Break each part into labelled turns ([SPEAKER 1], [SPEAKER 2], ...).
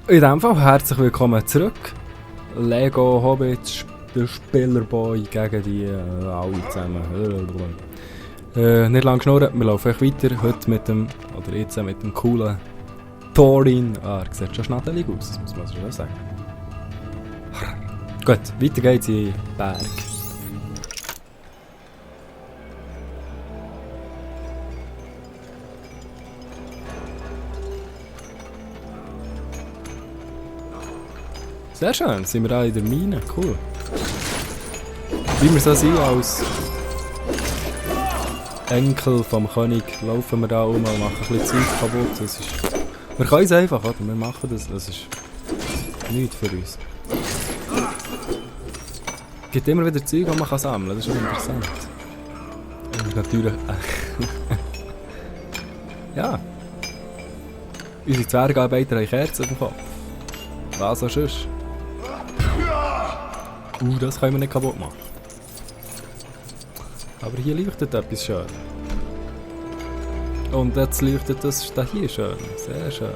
[SPEAKER 1] In diesem Fall herzlich willkommen zurück. Lego Hobbits, der Spielerboy gegen die alle zusammen. Nicht lang schnurren, wir laufen weiter. Heute mit dem, oder jetzt mit dem coolen Thorin. Er sieht schon schnattelig aus, das muss man schon sagen. Gut, weiter geht's in den Berg. Sehr schön, sind wir da in der Mine, cool. Wie wir so sind als Enkel vom König, laufen wir da um und machen ein bisschen Zeug kaputt. Das ist, wir können es einfach, oder? Wir machen das, das ist nichts für uns. Es gibt immer wieder Zeug, die man sammeln kann, das ist schon interessant. Das ist natürlich... ja. Unsere Zwergarbeiter haben Kerzen im Kopf. Was auch sonst. Das können wir nicht kaputt machen. Aber hier leuchtet etwas schön. Und jetzt leuchtet das da hier schön. Sehr schön.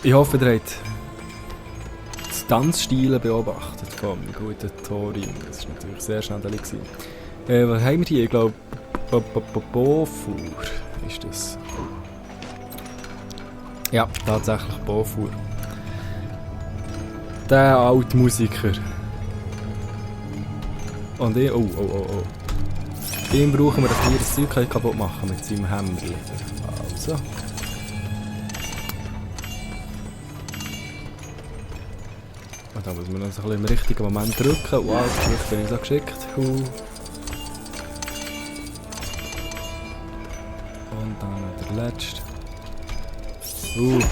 [SPEAKER 1] Ich hoffe, ihr habt die Tanzstile beobachtet vom guten Thorin. Das war natürlich sehr schnell. Was haben wir hier? Ich glaube, Bofur ist das. Ja, tatsächlich Bofur. Der alte Musiker. Und ich, oh. Den brauchen wir, dass wir das Zeug kaputt machen mit seinem Hämmerchen. Also. Da muss man uns ein bisschen im richtigen Moment drücken. Wow, jetzt bin ich so geschickt. Und dann der letzte. Scheiße.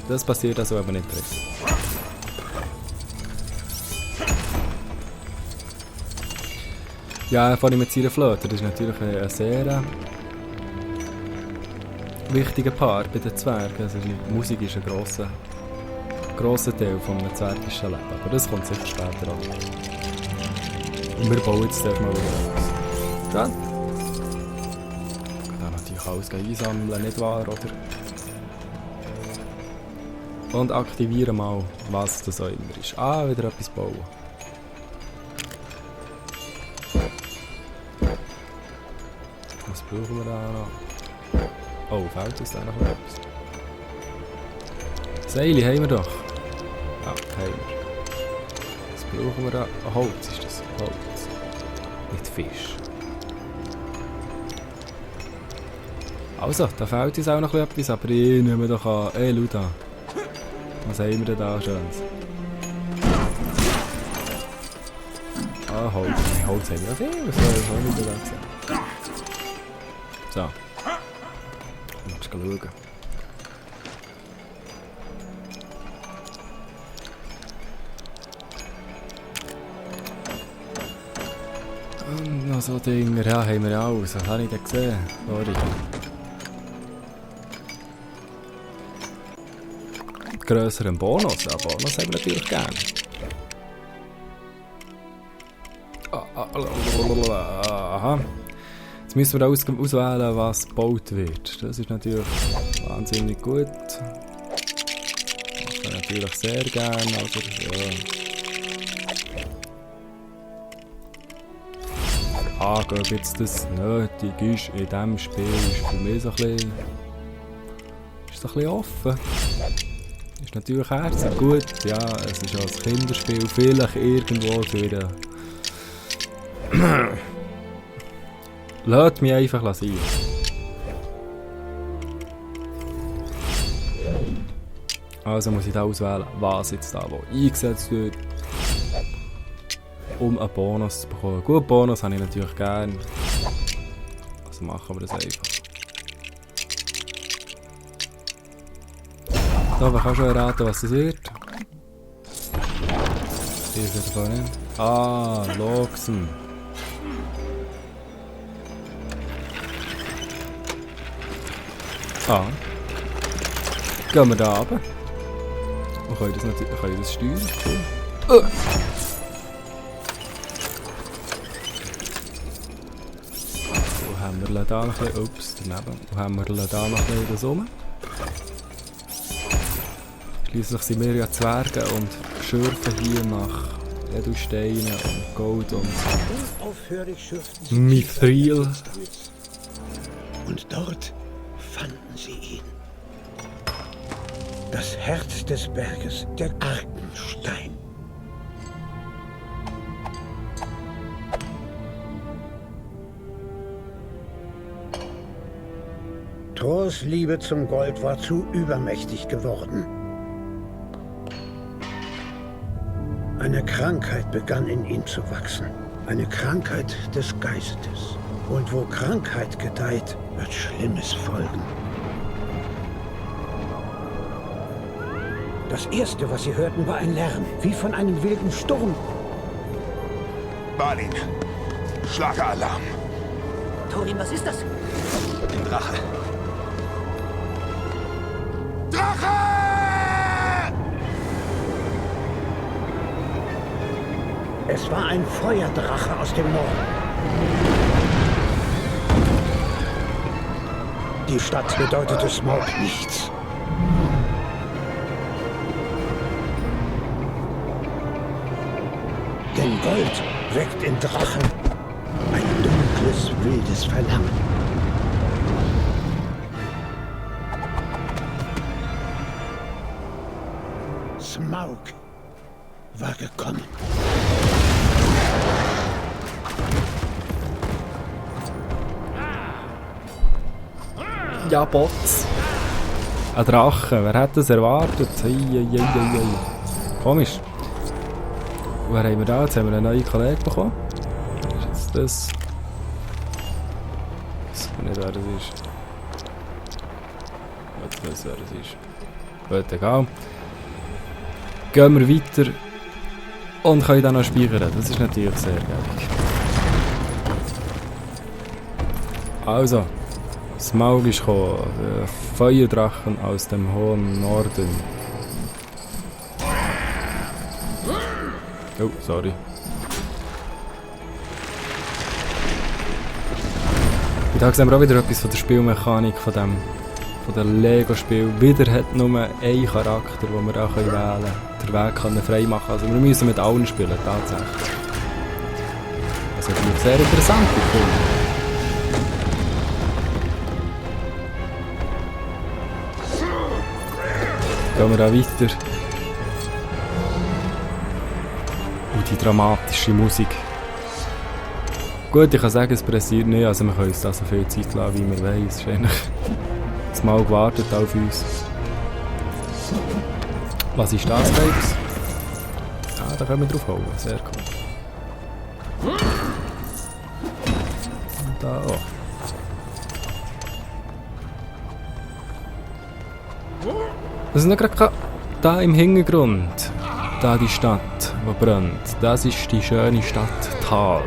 [SPEAKER 1] Das passiert also aber nicht drin. Ja, vorhin mit seiner Flöte. Das ist natürlich ein sehr wichtiger Part bei den Zwergen. Also die Musik ist ein grosser Teil von einem zwergischen Leben, aber das kommt sicher später an. Und wir bauen jetzt erstmal wieder aus. Schön. Dann natürlich alles einsammeln, nicht wahr, oder? Und aktivieren mal, was das auch immer ist. Wieder etwas bauen. Was brauchen wir da noch? Oh, fehlt uns da noch etwas? Seile haben wir doch. Ja, haben wir. Was brauchen wir da? Holz ist das. Holz. Nicht Fisch. Also, da fehlt uns auch noch etwas, aber ich nehme doch an. Schau da. Was haben wir denn da Schönes? Holz. Nein, Holz haben wir viel. Was soll ich da sagen? So. Mal schauen. Noch so Dinger, ja, haben wir ja alles. Was habe ich denn gesehen? Sorry. Grösseren Bonus. Ja, Bonus haben wir natürlich gerne. Aha. Jetzt müssen wir auswählen, was gebaut wird. Das ist natürlich wahnsinnig gut. Das wäre natürlich sehr gerne. Also, ja. Ob jetzt das nötig ist in diesem Spiel, ist für mich so ein bisschen offen. Ist natürlich herzlich gut, ja, es ist als Kinderspiel vielleicht irgendwo für Lasst mich einfach sein. Also muss ich da auswählen, was jetzt da wo eingesetzt wird, um einen Bonus zu bekommen. Gut, Bonus habe ich natürlich gerne. Also machen wir das einfach. So, wer kann schon erraten, was das wird? Hier ist er vorhin. Ah, Loxen. Ah. Gehen wir da runter. Und können das natürlich das steuern. Cool. Wo haben wir da noch ein bisschen... Ups, daneben. Wo haben wir da noch ein bisschen das rum? Schliesslich sind wir ja Zwerge und schürfen hier nach Edelsteinen und Gold und Mithril.
[SPEAKER 2] Und dort fanden sie ihn. Das Herz des Berges, der Arkenstein. Thors Liebe zum Gold war zu übermächtig geworden. Eine Krankheit begann in ihm zu wachsen. Eine Krankheit des Geistes. Und wo Krankheit gedeiht, wird Schlimmes folgen. Das Erste, was sie hörten, war ein Lärm, wie von einem wilden Sturm.
[SPEAKER 3] Balin, schlage Alarm.
[SPEAKER 4] Thorin, was ist das?
[SPEAKER 3] Ein Drache. Drache!
[SPEAKER 2] Es war ein Feuerdrache aus dem Norden. Die Stadt bedeutete Smaug nichts. Denn Gold weckt in Drachen ein dunkles, wildes Verlangen. Smaug war gekommen.
[SPEAKER 1] Ja, Bots. Ein Drache, wer hätte das erwartet? Komisch. Wer haben wir da? Jetzt haben wir einen neuen Kollegen bekommen. Ist das? Ich weiß nicht, wer das ist. Ich weiß, wer das ist. Gut, egal. Gehen wir weiter und können dann noch speichern. Das ist natürlich sehr geil. Also, Smaug ist gekommen. Feuerdrachen aus dem hohen Norden. Oh, sorry. Und da sehen wir auch wieder etwas von der Spielmechanik von dem Lego-Spiel. Wieder hat nur ein Charakter, den wir auch wählen können. Den Weg kann frei machen. Also wir müssen mit allen spielen, tatsächlich. Das ist natürlich sehr interessant gefunden. Gehen wir da weiter. Und die dramatische Musik. Gut, ich kann sagen, es passiert nicht, also wir können uns da so viel Zeit lassen, wie wir wollen. Es ist eigentlich das Mal gewartet auf uns. Was ist das, Babes? Ah, da können wir drauf hauen, sehr cool. Und da auch. Das ist noch gerade da im Hintergrund. Da die Stadt, die brennt. Das ist die schöne Stadt Thal.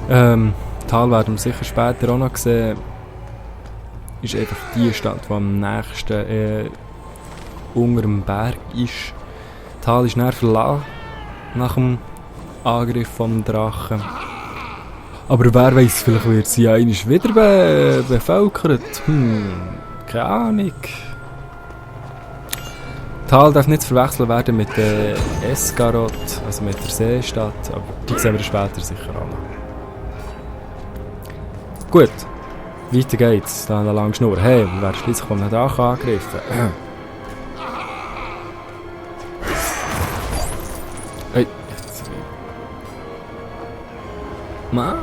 [SPEAKER 1] Thal werden wir sicher später auch noch sehen. Ist einfach die Stadt, die am nächsten unter dem Berg ist. Thal ist näher verlassen nach dem Angriff vom Drachen. Aber wer weiß, vielleicht wird sie einmal wieder bevölkert. Keine Ahnung. Thal darf nicht zu verwechseln werden mit Esgaroth, also mit der Seestadt, aber die sehen wir später sicher auch noch. Gut, weiter geht's, da an der langen Schnur. Hey, wir werden schließlich von einem Drachen angegriffen. Hey, jetzt. Mann.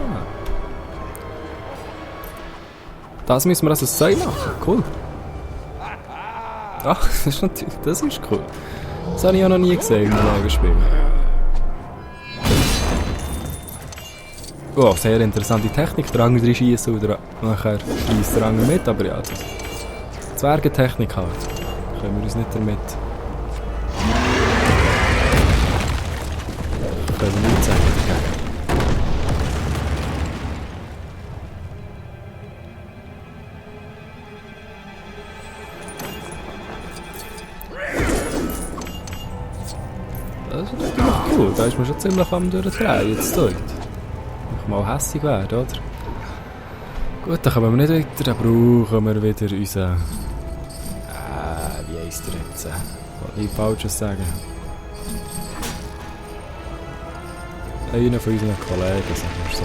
[SPEAKER 1] Das müssen wir also so machen, cool. Ach, das ist cool. Das habe ich auch noch nie gesehen in einem Lagerspiel. Oh, sehr interessante Technik. Der Angel reinschießen oder nachher schießt der Angel mit, aber ja, also Zwergentechnik halt. Können wir uns nicht damit Das ist natürlich cool. Da ist man schon ziemlich am durchdrehen jetzt dort. Ich mal hässig werden, oder? Gut, dann kommen wir nicht weiter. Dann brauchen wir wieder unseren... wie heisst der jetzt? Ich will nichts Falsches sagen. Einer von unseren Kollegen, sagen wir so.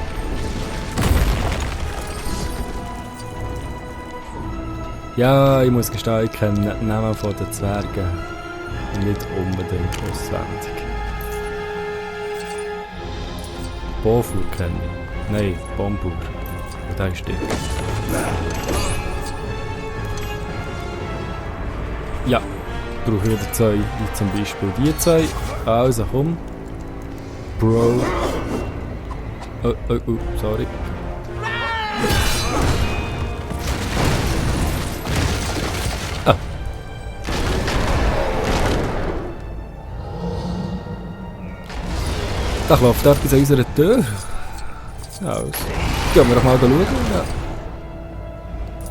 [SPEAKER 1] Ja, ich muss gestehen, ich kenne die Namen von den Zwergen nicht unbedingt auswendig. Bofur kenne ich. Nein, Bombur. Und der ist der. Ja, ich brauche wieder zwei, wie zum Beispiel die zwei. Also komm. Bro. Oh, sorry. Ah. Da klopft etwas an unserer Tür. Ja, also. Gehen wir doch mal schauen.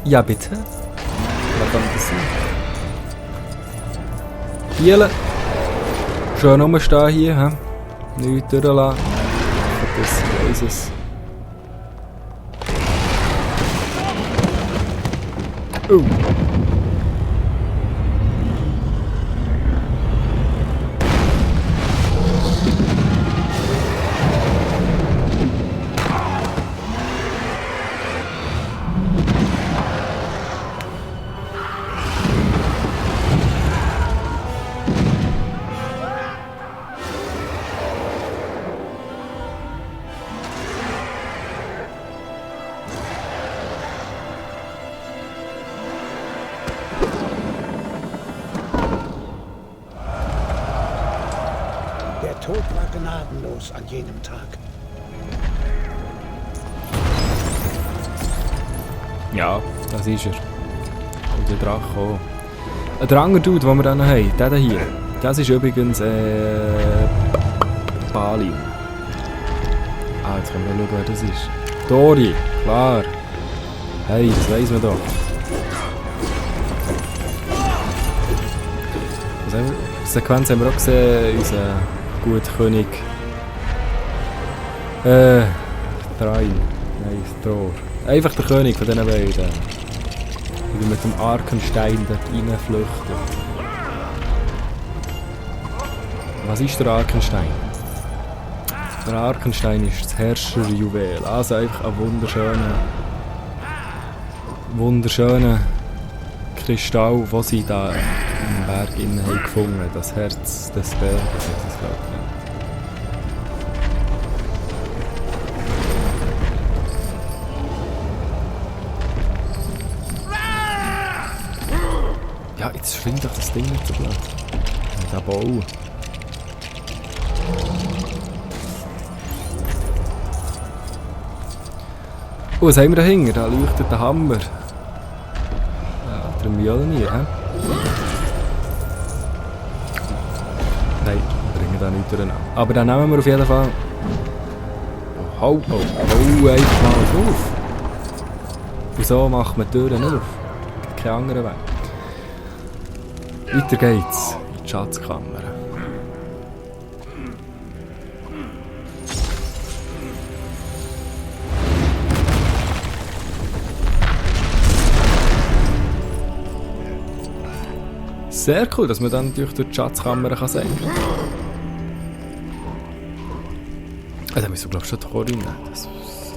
[SPEAKER 1] Ja, bitte. Was kann das sein? Biele. Schön rumstehen hier, hä? Nichts durchlassen. Das weiss es. Oh.
[SPEAKER 2] Der Tod war gnadenlos an jenem Tag.
[SPEAKER 1] Ja, das ist er. Und der Drache auch. Der andere Dude, den wir dann haben, der hier, das ist übrigens Balin. Ah, jetzt können wir schauen, wer das ist. Dori, klar. Hey, das weiss man doch. Die Sequenz haben wir auch gesehen, unser guter König. Thrain. Nein, Thor. Einfach der König von diesen beiden. Die mit dem Arkenstein dort reinflüchten. Was ist der Arkenstein? Der Arkenstein ist das Herrscherjuwel. Also einfach ein wunderschöner Kristall, den sie da im Berg innen haben gefunden. Das Herz des Berges, das glaube ich nicht. Ja, jetzt schwingt doch das Ding nicht so blöd. Der Bau. Oh, was haben wir dahinter? Da leuchtet der Hammer. Ja, der Mjölnir, hä? Nein, wir bringen da nichts durcheinander. Aber dann nehmen wir auf jeden Fall... Oh, einfach mal auf. Und so macht man die Türen auf. Kein anderer Weg. Weiter geht's in die Schatzkammer. Sehr cool, dass man dann durch die Schatzkammer kann senken kann. Da müssen wir glaube ich schon die Tor rein,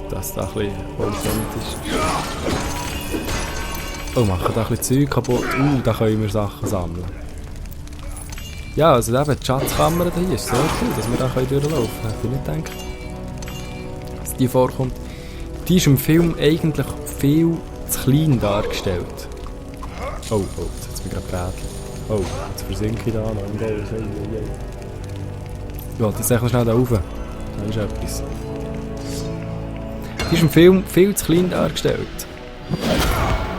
[SPEAKER 1] dass da ein bisschen vollständig ist. Oh, machen da ein bisschen Zeug kaputt. Da können wir Sachen sammeln. Ja, also eben die Schatzkammer hier ist sehr cool, dass wir da durchlaufen können. Hätte ich nicht gedacht, dass die vorkommt. Die ist im Film eigentlich viel zu klein dargestellt. Oh, jetzt hat es mich gerade gebrätelt. Oh, jetzt versinke ich da noch. Ja, das ist echt schnell da rauf. Da ist etwas. Die ist im Film viel zu klein dargestellt.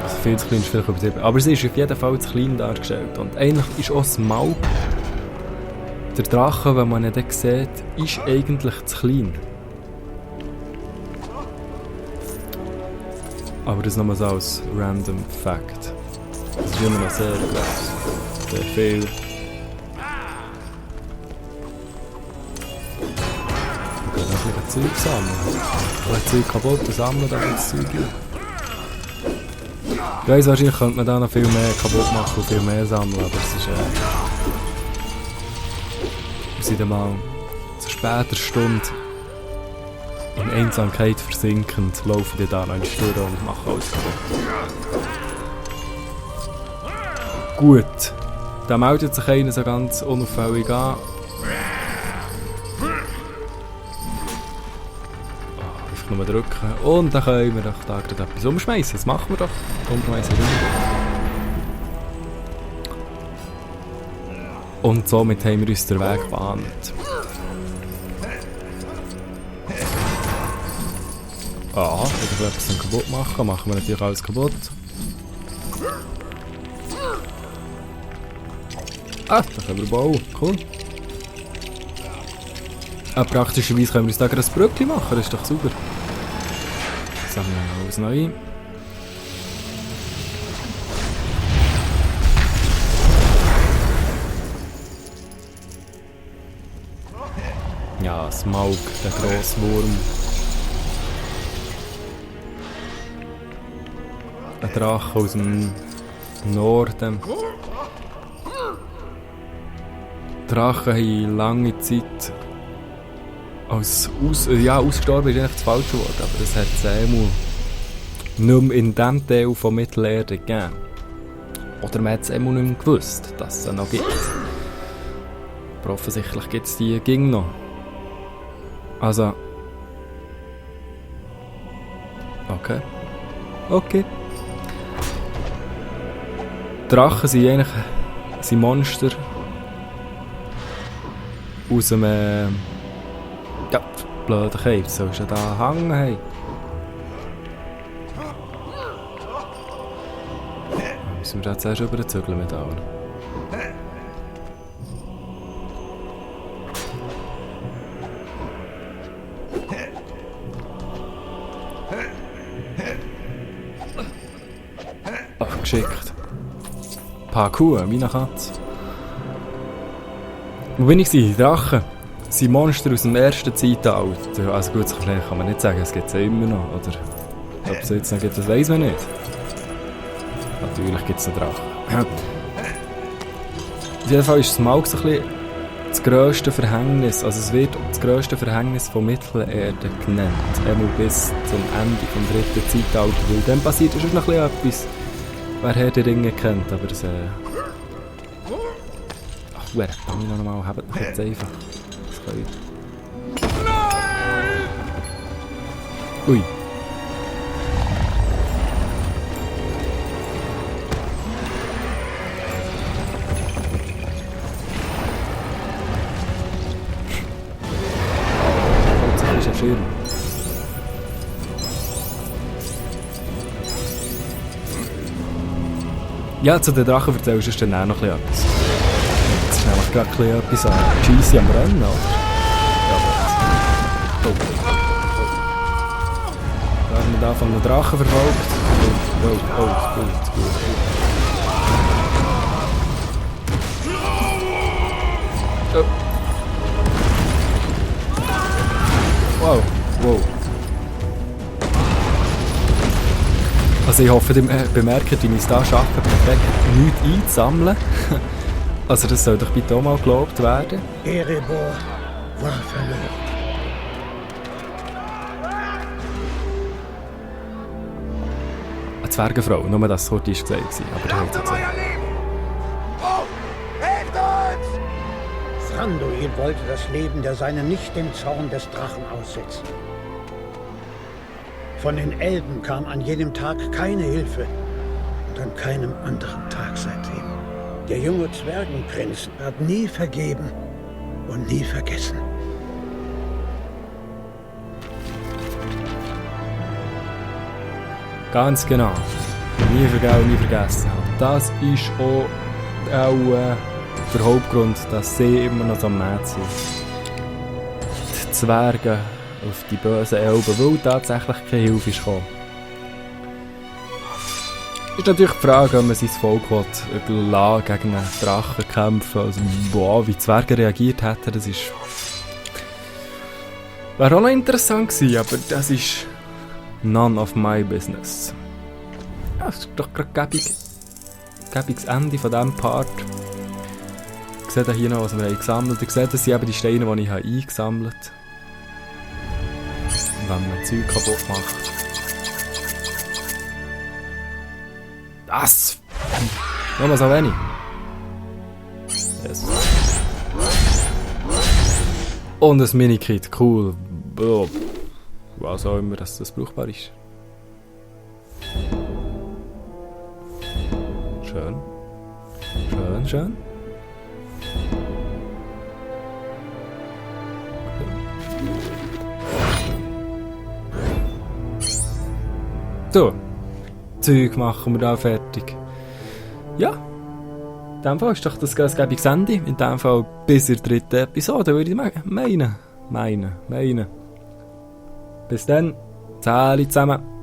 [SPEAKER 1] Also viel zu klein ist vielleicht übertrieben. Aber sie ist auf jeden Fall zu klein dargestellt. Und eigentlich ist auch das Maul, der Drache, wenn man ihn dann sieht, ist eigentlich zu klein. Aber das nochmal so als random Fact. Das ist immer noch sehr groß. Sehr viel. ein bisschen Zeug sammeln. Wenn Zeug kaputt ist, sammeln, dann das Zeug ein. Ich weiss, wahrscheinlich könnte man da noch viel mehr kaputt machen und viel mehr sammeln, aber es ist wir sind dann mal zu später Stunde in Einsamkeit versinkend, laufen die da noch in die Stunde und machen alles kaputt. Gut, da meldet sich einer so ganz unauffällig an. Einfach nur drücken und dann können wir doch da gerade etwas umschmeißen. Das machen wir doch. Umschmeißen rum. Und somit haben wir uns den Weg gebahnt. Ah, wenn wir etwas kaputt machen, machen wir natürlich alles kaputt. Ah, da können wir bauen. Cool. Praktischerweise können wir uns da gerade ein Brückchen machen, das ist doch super. Sammeln wir alles neu. Ja, Smaug, der grosse Wurm. Ein Drache aus dem Norden. Drachen haben lange Zeit ausgestorben ist eigentlich das falsche Wort, aber es hat es nicht mehr in diesem Teil von Mittelerde gegeben. Oder man hat es nicht mehr gewusst, dass es sie noch gibt. Aber offensichtlich gibt es die ging noch. Also. Okay. Okay. Drachen sind eigentlich Monster aus dem ja, blöde Cave, sollst du da hängen haben. Müssen wir da zuerst rüberzügeln mit allen. Ach, geschickt. Parkour, wie eine Katze. Wo bin ich? Drachen sind Monster aus dem ersten Zeitalter. Also gut, vielleicht kann man nicht sagen, es gibt sie immer noch. Oder ob es jetzt noch gibt, das weiss man nicht. Natürlich gibt es noch Drachen. Auf jeden Fall ist Smaug so ein bisschen das grösste Verhängnis. Also es wird das grösste Verhängnis von Mittelerde genannt. Einmal bis zum Ende des dritten Zeitalters. Weil dann passiert ist noch ein bisschen etwas. Wer Herr der Ringe kennt, aber es ach, wer kann ich noch mal haben? Jetzt einfach. Das kann ich. Ui. Hauptsache ist ein Schirm. Ja, zu den Drachen erzählst du dann auch noch etwas. Jetzt ist nämlich gerade etwas an Cheesy am Rennen, oder? Ja, was? Da werden wir da von einem Drachen verfolgt. Oh, ist gut. Oh. Wow. Also ich hoffe, ihr bemerkt, wie ich es hier schaffe, perfekt nichts einzusammeln. Also das soll doch bitte auch mal gelobt werden.
[SPEAKER 2] Erebor war verloren.
[SPEAKER 1] Eine Zwergenfrau, nur das so ist gesagt war, aber die hat es gesagt.
[SPEAKER 2] Thranduil wollte das Leben der Seinen nicht dem Zorn des Drachen aussetzen. Von den Elben kam an jenem Tag keine Hilfe und an keinem anderen Tag seitdem. Der junge Zwergenprinz hat nie vergeben und nie vergessen.
[SPEAKER 1] Ganz genau. Nie vergeben und nie vergessen. Und das ist auch der Hauptgrund, dass sie immer noch so mad sind. Die Zwerge auf die bösen Elben, weil tatsächlich keine Hilfe ist gekommen. Ist natürlich die Frage, ob man sein Volk gegen einen Drachen kämpfen will. Also, wie die Zwerge reagiert hätten, das ist... Wäre auch noch interessant gewesen, aber das ist none of my business. Ja, das ist doch gerade gäbiges Ende von diesem Part. Ich sehe hier noch, was wir haben gesammelt. Ihr seht, das sind eben die Steine, die ich eingesammelt habe. Wenn man Zeug kaputt macht. Das! Nur so wenig. Yes. Und ein Minikit, cool. Oh. Was auch immer, dass das brauchbar ist. Schön. Schön, schön. So. Zeug machen wir da fertig. Ja. In dem Fall ist doch das gäbiges Ende. In dem Fall bis zur 3. Episode, würde ich meinen. Bis dann. Zähli zusammen.